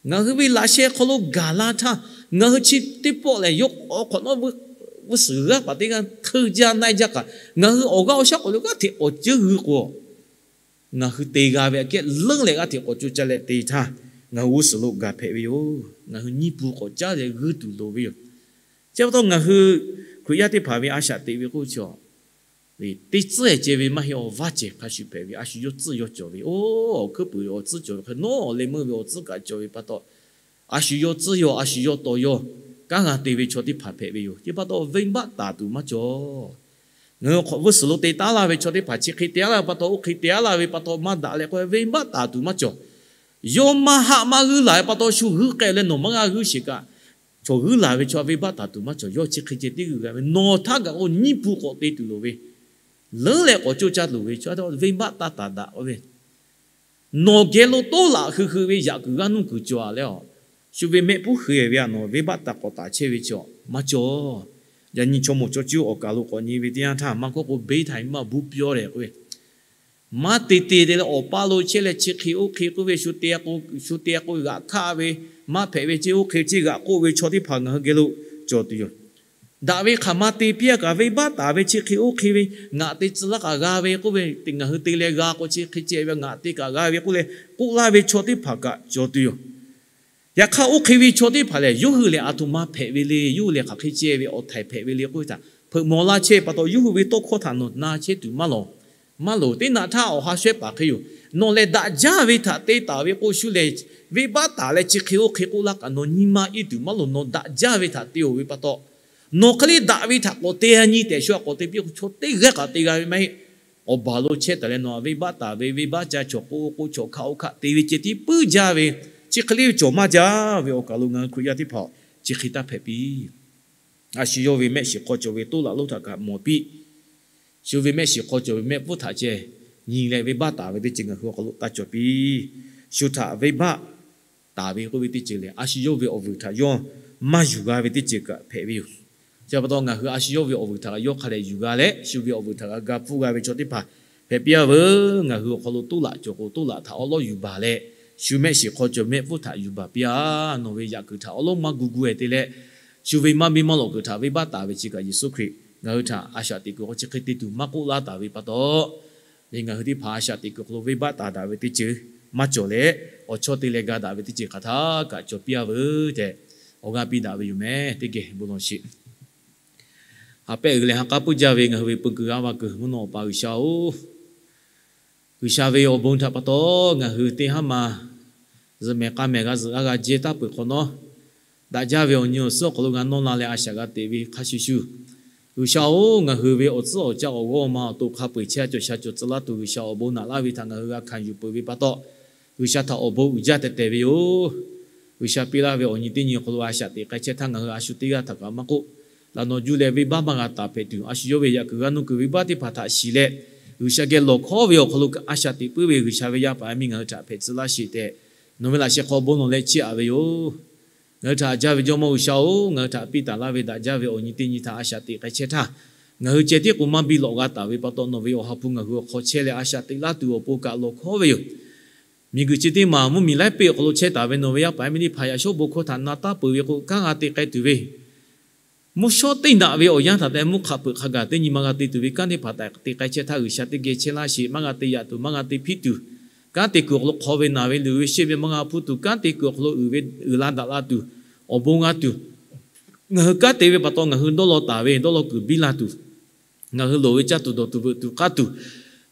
ngaˬ hui ve laꞈ sheh hk'aw lo gaˬ la htaˇ, ngaˬ hui chi teˇ pawˆ lehˬ yawˇ awˬ hk'awꞈ nawˉ g'uˇ suhˍ g'uiˬ g'aˇ paˍ teˇ g'aˇ hteuˇ jaˇ naiˇ jaˇ kaꞈ, ngaˬ hui awˬ g'aˇ awˬ shaˉ k'awꞈ lo g'aˇ hteꞈ k'awꞈ ceuˉ g'uiˇ k'o, ngaˬ hui te g'a ve aꞈ kehˉ leuˉ leh g'aˇ hteꞈ k'awꞈ co caˇ leh te htaˇ, ngaˬ hui g'uˇ suhˍ lo gaˬ hpehꞈ ve yoˬ. Ngaˬ hui nyiˇ pun k'awꞈ caˉ leh g'uiˇ tuˬ loˍ ve yoˬ. Chi pa taw ngaˬ hui Hkriꞈ yaˇ teˇ hpaˍ ve a shaꞈ teꞈ ve k'oˆ ve chi, teˇ tcuhˉ ceh ve maˇ heˆ, awˬ vaˇ ceh hk'a shuˍ hpehꞈ ve, a shu yawˇ tcuhˇ yawˇ cawˬ ve, oˇ, awˬ hkuiˉ puiˍ awˬ tcuhˉ cawˬ ve hk'e, nawˉ awˬ leh meuˇ ve awˬ tcuhˉ kaꞈ cawˬ ve pa taw, a shu yawˇ tcuhˇ yawˇ, a shu yawˇ taw yawˇ kanˉ g'a te ve chaw teˇ hpaˍ hpehꞈ ve yoˬ. Chi pa taw venˇbaˆ taˍ tuˬ maˇ cawˬ. Ngaˬ hui hk'awꞈ g'uˇ suhˍ lo te taˉ laˇ ve chaw teˇ hpaˍ chi hk'e te aˉ laˇ ve pa taw, oˇ hk'e te aˉ laˇ ve pa taw maˇ daꞈ leh k'o, venˇbaˆ taˍ tuˬ maˇ cawˬ. Yawˇ maˇ haˆ maˇ g'uiˇ laˬ ve pa taw shu g'uiˇ k'ai leh nawˬ maˇ g'a g'uiˇ sheˍ kaꞈ, chaw g'uiˇ laˬ ve chaw venˇbaˆ taˍ tuˬ maˇ cawˬ. Yawˇ chi hk'e ceh tiˉ g'uiˇ g'a ve, nawˬ htaˇ gaˬ k'o nyiˇ pun k'awꞈ te tuˬ loˍ ve, leuˉ leh k'awꞈ coˇ caˇ loˍ ve, chi pa taw venˇbaˆ taˇ taˍ daꞈ k'oˆ ve, nawˬ geh lo toˉ laꞈ hui hui ve yaꞈ kuiˬ g'aˇ nuˇ kuiˬ cawˬ-a leh, shu ve mehˆ puiˉ hui-e ve aꞈ nawˬ venˇbaˆ taˍ k'awꞈ taˍ chehˇ ve chi maˇ cawˬ. Yaꞈ nyi chaw mawˬ chaw cuˇ awˬ kaˬ lo k'awꞈ nyi ve teˇ yanˇ htaˇ, maˇ kawˆ k'o beˇ htaꞈ maˇ buˇ pyawˇ leh k'oˆ ve, maˇ te te te leh awˬ paˇ lo chehˇ leh chi hk'e oˇ hk'e k'oˆ ve, shu te k'o g'aꞈ hkaˆ ve, maˇ hpehꞈ ve ceˇ oˇ hk'e ceˇ g'aꞈ k'oˆ ve chaw teˇ hpaˍ ngaˬ hui geh lo cawˬ tuˬ yoˬ. Daꞈ ve hk'aˬ ma te piˇ-a kaꞈ, venˇbaˆ taˍ ve chi hk'e oˇ hk'e ve, ngaˬ te tcuh laˇ kaꞈ g'a ve k'oˆ ve, ngaˬ hui te leh g'a k'o chi hk'e ceh ve ngaˬ te kaꞈ g'a ve k'oˆ leh k'oˆ laˇ ve chaw teˇ hpaˍ kaꞈ cawˬ tuˬ yoˬ. Yaꞈ hk'aˇ oˇ hk'e ve chaw teˇ hpaˍ lehˬ, yawˇ hui lehˬ aˬ htoꞈ ma hpehꞈ ve le, yawˇ hui lehˬ hk'aˬ hk'e ceh ve awˬ htaiˍ hpehꞈ ve le k'oˆ ve htaꞈ hpeuꞈ maw laˇ chehˇ pa taw, yawˇ hui ve tawˇ hkawˇ htaꞈ nawˬ na chehˇ tuˬ maˇ lawˬ. Maˇ loˍ. Teˇ naꞈ htaˇ awˬ ha shehˉ paˍ hk'e yoˬ. Nawˬ lehˬ daꞈ jaˇ ve htaꞈ te taˍ ve k'o, shu lehˬ venˇbaˆ taˍ leh chi hk'e oˇ hk'e k'oˆ laˇ kaꞈ nawˬ nyi ma iˉ tuˬ maˇ loˍ. Nawˬ daꞈ jaˇ ve htaꞈ te-oˬ ve pa taw, nawˬ hk'e le daꞈ ve htaꞈ k'awꞈ te-a nyi tehꞈ shu htaꞈ k'awꞈ te piˇ k'o, chaw teˇ g'aˇ kaꞈ te g'a ve maˇ heˆ. Awˬ baˬ lo chehˇ taˍ leh nawˬ venˇbaˆ taˍ ve, venˇbaˆ ca chaw k'oˆ k'oˆ chaw hkaˆ oˇ hkaˆ te ve ceh tiˉ puiˉ jaˇ ve, chi hk'e le ve cawˬ maˇ jaˇ ve awˬ kaˬ lo ngaˬ hui Hkriꞈ yaˇ teˇ hpaˍ chi hk'e taˇ hpehꞈ piˇ. A shu yawˇ ve mehˆ shiˍ hk'aw cawˬ ve toˉ laꞈ lonˉ htaꞈ kaꞈ mawˬ piˇ. Shu ve mehˆ shiˍ hk'aw cawˬ ve mehˆ pfuhˇ htaꞈ ceh nyi leh venˇbaˆ taˍ ve teˇ ceuˬ ngaˬ hui awˬ hk'aw lo taˇ cawˬ piˇ. Shu htaꞈ venˇbaˆ taˍ ve k'oˆ ve teˇ ceuˬ lehˬ, a shu yawˇ ve awˬ vuiˬ htaꞈ yawˇ maˇ yuˬ g'a ve teˇ ceuˬ kaꞈ hpehꞈ ve yoˬ. Chi pa taw ngaˬ hui a shu yawˇ ve awˬ vuiˬ htaꞈ yawˇ hk'a dehꞈ yuˬ g'a leh, shu ve awˬ vuiˬ htaꞈ g'a ga pfuhˇ g'a ve chaw teˇ hpaˍ hpehꞈ piˇ-a veuˬ. Ngaˬ hui awˬ hk'aw lo toˉ laꞈ cawˬ k'o, toˉ laꞈ htaꞈ awˉ lawˉ yuˬ baˬ leh, shu mehˆ shiˍ hk'aw cawˬ mehˆ pfuhˇ htaꞈ yuˬ baˬ piˇ-a. Nawˬ ve yaꞈ kuiˬ htaꞈ awˉ lawˉ maˇ gu gu-e te leh, shu ve maˇ biˇ maˇ lawꞈ kuiˬ htaꞈ venˇbaˆ taˍ ve chi kaꞈ Yeˍsuˆ Hkriꞈ ngaˬ hui htaꞈ a shaꞈ teꞈ kuiˬ k'o chi hk'e te tuˬ maˇ k'oˆ laˇ taˍ ve pa taw, ngaˬ hui teˇ hpaˍ a shaꞈ teꞈ kuiˬ hk'aw lo venˇbaˆ taˍ daꞈ ve teˇ ceuˬ maˇ cawˬ leh, awˬ chawˇ te leh ga daꞈ ve teˇ ceuˬ hk'aˬ htaˇ kaꞈ cawˬ piˇ-a veuˬ tehꞈ, awˬ g'aˇ piˇ daꞈ ve yoˬ meh. Teˇ geh bon lawˬ sheˍ. Ha pehˆ uiˍ leh ha k'aˉ puiˉ jaˇ ve ngaˬ hui ve peu kuiˬ g'aˇ va kuiˬ mvuhˇ naw Awˬ pa G'uiˬsha-oˬ, G'uiˬsha ve awˬ bon htaꞈ pa taw ngaˬ hui teˇ haˉ ma zuhꞈ mehˍ k'a mehˍ g'a zuhꞈ g'a g'a jehˇ taˇ peuˬ hk'awꞈ nawˉ, daꞈ jaˇ ve awˬ nyi awˬ suhˉ awˬ hk'aw lo g'a nawˇ la leh a shaꞈ g'a teꞈ ve hk'a shuˍ shuˍ, G'uiˬsha-oˬ, ngaˬ hui ve awˬ tcuhˉ awˬ caˇ awˬ g'awˇ awˬ ma awˬ to hk'a peu-eˬ chehˇ a cawˬ sha cawˬ tcuh laˇ tuˬ G'uiˬsha awˬ bon naꞈ laˇ ve htaꞈ ngaˬ hui g'a hkanˍ yuˬ peuˬ ve pa taw, G'uiˬsha htaꞈ awˬ bon uiˍ jaˇ tehꞈ tehˬ ve yoˬ. G'uiˬsha piˇ laˇ ve awˬ nyi teˇ nyi awˬ hk'aw lo a shaꞈ teꞈ k'ai chehˇ htaˇ ngaˬ hui a shu teˇ g'aˇ htaꞈ kaꞈ maˇ k'oˆ, laꞈ nawˬ juˇ leh venˇbaˆ maˇ g'a taˍ hpehꞈ tuˬ, a shu yawˇ ve yaꞈ kuiˬ g'a nuˇ kuiˬ venˇbaˆ teˇ hpaˍ htaꞈ shiˍ leh, G'uiˬsha geh lawˬ hkawˉ ve awˬ hk'aw lo a shaꞈ teꞈ puiˉ ve G'uiˬsha ve yaˇ paˍ yaˇ miˇ ngaˬ hui htaꞈ hpehꞈ tcuh laˇ sheˍ tehꞈ, nawˬ ve laꞈ sheh hk'aw bon lawˬ leh chiˇ aꞈ ve yoˬ. Ngaˬ hui htaꞈ jaˇ ve Jawˇmawˇ G'uiˬsha-oˬ, ngaˬ hui htaꞈ piˇ taˍ laˇ ve daꞈ jaˇ ve awˬ nyi teˇ nyi htaꞈ a shaꞈ teꞈ k'ai chehˇ htaˇ, ngaˬ hui ceh tiˉ k'o maˇ biˇ lawꞈ g'a taˍ ve pa taw, nawˬ ve awˬ ha hpu ngaˬ hui awˬ hk'aw chehˇ leh a shaꞈ teꞈ laˇ tuˬ awˬ pon kaꞈ lawˬ hkawˉ ve yoˬ. Miˬguiˬ chi teˇ maˬ mvuhˇmiˬ laiˉ peˆ awˬ hk'aw lo chehˇ taˍ ve nawˬ ve yaˇ paˍ yaˇ miˇ teˇ hpaˍ yaꞈ shawˉ bon hkawˇ htaꞈ na taˉ peuˬ ve k'o, kanˉ g'a te k'ai tuˬ ve, mvuhˇ shawˉ teˇ naꞈ ve awˬ yanˇ htaꞈ tehꞈ mvuhˇ hk'aꞈ peuˬ hk'a gaˬ teˇ nyi ma g'a te tuˬ ve kanˉ teˇ hpaˍ htaꞈ te k'ai chehˇ htaˇ, G'uiˬsha teˇ geh chehˇ laˇ sheˍ. Maˇ g'a te yaꞈ tuˬ, maˇ g'a te hpiˇ tuˬ, kanˉ te kuiˬ awˬ hk'aw lo hk'aw ve naˬ ve luˬ ve sheˆ ve maˇ g'a hpuˇ tuˬ, kanˉ te kuiˬ awˬ hk'aw lo uiˍ ve uiˍ la daꞈ la tuˬ, awˬ bon g'a tuˬ, ngaˬ hui kanˉ te ve pa taw ngaˬ hui dawˇ law taˍ ve dawˇ law kuiˬ biˇ la tuˬ, ngaˬ hui loˍ ve caˇ tuˬ dawˬ tuˬ veuꞈ tuˬ k'aˇ tuˬ,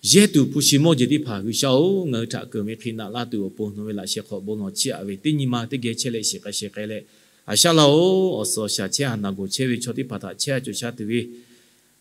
yehˇ tuˬ hpu shi mawˇ jeˬ teˇ hpaˍ G'uiˬsha-oˬ, ngaˬ hui htaꞈ keunˍ ve hk'e naꞈ laˇ tuˬ awˬ pon nawˬ ve laꞈ sheh hk'aw bon lawˬ chiˇ aꞈ ve teˇ nyi ma teˇ geh chehˇ leh shiˍ k'ai sheh k'ai leh, a shaˉ laˇ-oˬ, awˬ suhˍ awˬ shaˍ chehˇ a naˬ gawˬ chehˇ ve chaw teˇ hpaˍ htaꞈ chehˇ a cawˬ sha tuˬ ve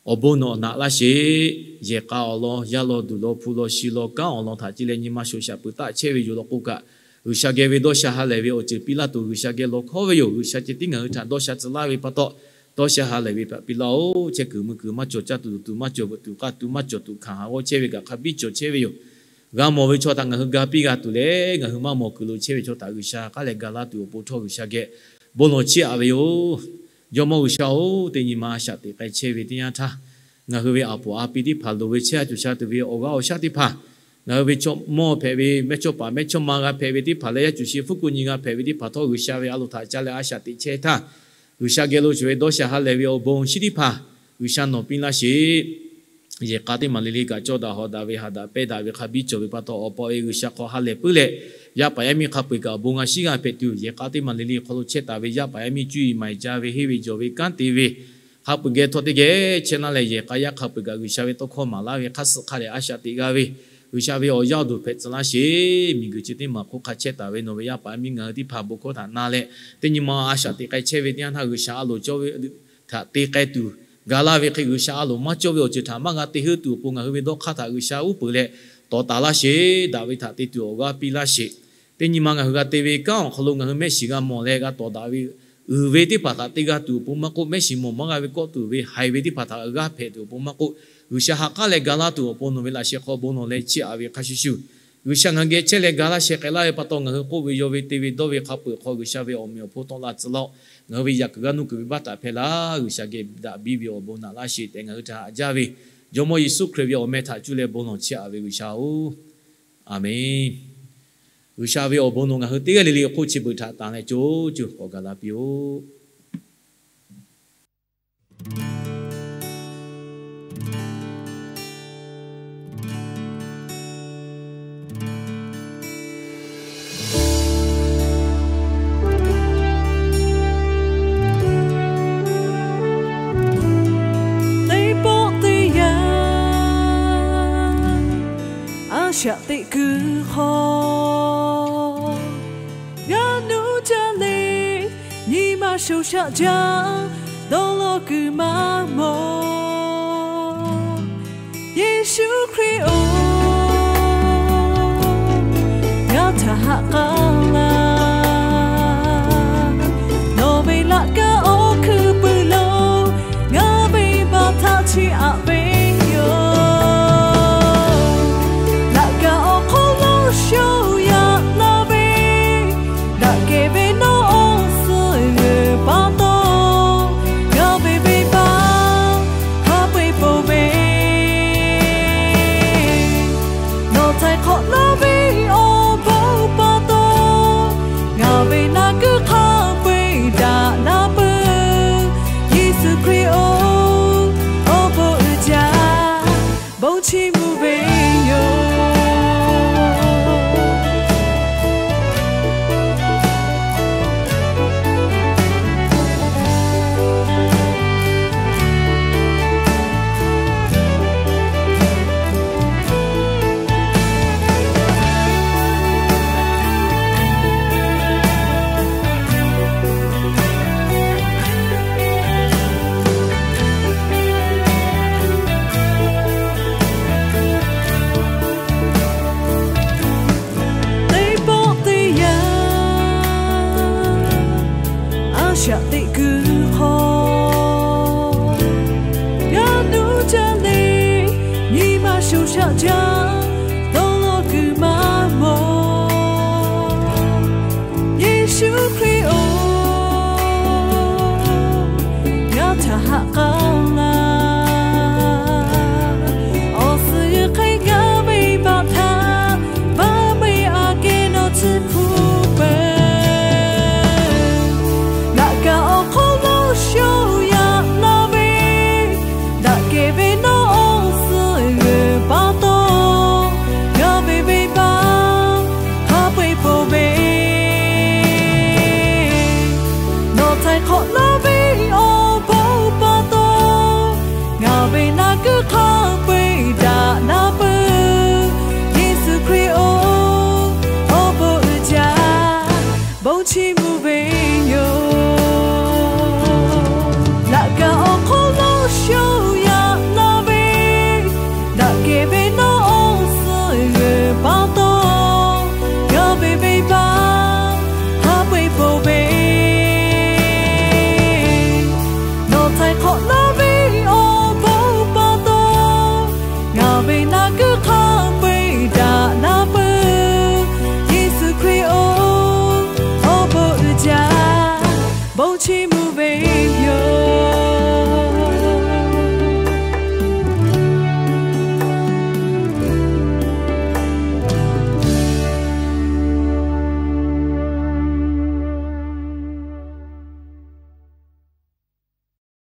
awˬ bon nawˬ naꞈ laˇ sheˍ. Yehˬ k'a awˬ lawn, yaˇ lawn duˬ lawn hpu lawn shi lawn kanˉ awˬ lawn htaꞈ ce leh nyi ma shoˍ shaꞈ peuˬ taˆ chehˇ ve yoˬ law k'o kaꞈ, G'uiˬsha geh ve dawˇ sha ha lehˬ ve awˬ ceuˬ piˇ laˇ tuˬ G'uiˬsha geh lawˬ hkawˉ ve yoˬ. G'uiˬsha ceh tiˉ ngaˬ hui htaꞈ dawˇ sha tcuh laˇ ve pa taw, dawˇ sha ha lehˬ ve htaꞈ piˇ laˇ-oˬ. Chehˇ kuiˬ mui kuiˬ maˇ cawˬ, caˇ tuˬ dawˬ tuˬ maˇ cawˬ, veuꞈ tuˬ k'aˇ tuˬ maˇ cawˬ tuˬ hkanˍ haˍ g'awˇ chehˇ ve kaꞈ hk'a biˇ cawˬ chehˇ ve yoˬ. G'a mawˬ ve chaw htaꞈ ngaˬ hui ga piˇ g'a tuˬ leh, ngaˬ hui maˇ mawˬ kuiˬ lo chehˇ ve chaw htaꞈ G'uiˬsha k'aˉ leh ga laˇ tuˬ awˬ pon htawˇ G'uiˬsha geh bon lawˬ chiˇ aꞈ ve yoˬ. Jawˇmawˇ G'uiˬsha-oˬ, teˇ nyi ma a shaꞈ teꞈ k'ai chehˇ ve teˇ yanˇ htaˇ, ngaˬ hui ve aˍ poˍ a pi teˇ hpaˍ loˍ ve chehˇ a cawˬ sha tuˬ ve awˬ g'aˇ awˬ shaˉ teˇ hpaˍ, ngaˬ hui ve chaw mawˇ hpehꞈ ve, mehˇchawˇpaˍ mehˇchawˇma g'a hpehꞈ ve teˇ hpaˍ leh, yaˇ cuˬ shi hpfuhˇ kuˆ nyi g'a hpehꞈ ve teˇ hpaˍ htawˇ G'uiˬsha ve a loˍ htaꞈ ca leh a shaꞈ teꞈ chehˇ htaˇ, G'uiˬsha geh lo shuˍ ve dawˇ sha ha lehˬ ve awˬ bon shinˉ teˇ hpaˍ G'uiˬsha nawˬ piˇ laˇ sheˍ. Yehˬ k'a teˇ maˬ le le kaꞈ cawˇ daꞈ hawꞈ daꞈ ve, haꞈ daꞈ pehnˇ daꞈ ve hk'a biˇ cawˬ ve pa taw, awˬ pa ve G'uiˬsha hk'aw ha lehˬ puiˉ leh, yaˇ paˍ yaˇ miˇ hk'a peu-eˬ kaꞈ awˬ bon g'a shiˉ g'a hpehꞈ tuˬ, yehˬ k'a teˇ maˬ le le hk'aw lo chehˇ taˍ ve yaˇ paˍ yaˇ miˇ cuˇ yiˍ maˍ yiˍ ca ve, henˇ ve jawˬ ve, kanˉ te ve, hk'a peu-eˬ geh htawˇ teˇ geh chehˇ laˇ leh, yehˬ k'a yaˇ hk'a peu-eˬ kaꞈ G'uiˬsha ve tawˇ hkawˇ maˍ laˇ ve hk'a suhˍ hk'a dehꞈ a shaꞈ teꞈ g'a ve, G'uiˬsha ve awˬ yaˇ awˬ duˬ hpehꞈ tcuh laˇ sheˍ. Miˬguiˬ chi teˇ maˬ hk'oˆ hk'a chehˇ taˍ ve nawˬ ve yaˇ paˍ yaˇ miˇ ngaˬ hui teˇ hpaˍ bon hkawˇ htaꞈ na leh, teˇ nyi ma a shaꞈ teꞈ k'ai chehˇ ve teˇ yanˇ htaˇ G'uiˬsha a loˍ cawˇ ve htaꞈ te k'ai tuˬ, ga laˇ ve hk'e G'uiˬsha a loˍ maˇ cawˇ ve awˬ ceuˬ htaꞈ maˇ g'a te heuˆ tuˬ awˬ pon ngaˬ hui ve dawˇ hk'aˇ htaꞈ G'uiˬsha uˉ peunˍ leh tawˍ taˍ laˇ sheˍ. Daꞈ ve htaꞈ te tuˬ awˬ g'aˇ piˇ laˇ sheˍ. Teˇ nyi ma ngaˬ hui g'a te ve kanˉ awˬ hk'aw lo ngaˬ hui mehˆ shiˍ g'a mawˬ leh g'a tawˍ daꞈ ve uiˍ ve teˇ hpaˍ htaꞈ te g'a tuˬ awˬ pon maˇ k'oˆ, mehˆ shiˍ mawˬ maˇ g'a ve kawˆ tuˬ ve haiˬ ve teˇ hpaˍ htaꞈ g'a hpehꞈ tuˬ awˬ pon maˇ k'oˆ, G'uiˬsha ha k'aˉ leh ga laˇ tuˬ awˬ pon nawˬ ve laꞈ sheh hk'aw bon lawˬ leh chiˇ aꞈ ve hk'a shuˍ shuˍ, G'uiˬsha ngaˬ hui geh chehˇ leh ga laˇ sheh k'ai laˇ ve pa taw, ngaˬ hui k'oˆ ve yaw ve te ve dawˇ ve hk'a peu-eˬ hk'aw G'uiˬsha ve awˬ meꞈ awˬ hponˇ tawˆ la tcuh laˇ-oˆ. Ngaˬ hui ve yaꞈ kuiˬ g'a nuˇ kuiˬ ve baˆ htaꞈ hpehˇ laˇ. G'uiˬsha geh daꞈ biˇ ve awˬ bon naꞈ laˇ sheˍ tehꞈ ngaˬ hui htaꞈ haꞈ jaˇ ve, Jawˇmawˇ Yeˍsuˆ Hkriꞈ ve awˬ meh htaꞈ cuˇ leh bon lawˬ chiˇ aꞈ ve G'uiˬsha-oˬ, Aˍmenˇ. G'uiˬsha ve awˬ bon nawˬ ngaˬ hui teˇ g'aˇ le le awˬ hk'oˆ chi beuꞈ htaꞈ tanˬ leh co co k'awꞈ gaˬ la piˇ-oˆ. Teˇ pawˆ teˇ yanˇ, a shaꞈ teꞈ kuiˬ hk'aw g'a nuˇ jaˇ le, nyi ma shoˍ shaꞈ jaˇ, dawˇ law kuiˬ maˇ mawˬ. Yeˍsuˆ Hkriꞈ-oˬ, ngaˬ htaꞈ ha k'aˉ laˇ. Nawˬ ve laꞈ ka awˬ hkui puiˍ lo ngaˬ ve baˬ htaꞈ chiˇ aꞈ ve yoˬ. Laꞈ ka awˬ hk'oˆ lo shoˍ yaꞈ la ve, daꞈ kehˬ ve nawˬ awˬ suhˍ g'euꞈ pa chaꞈ jaˇ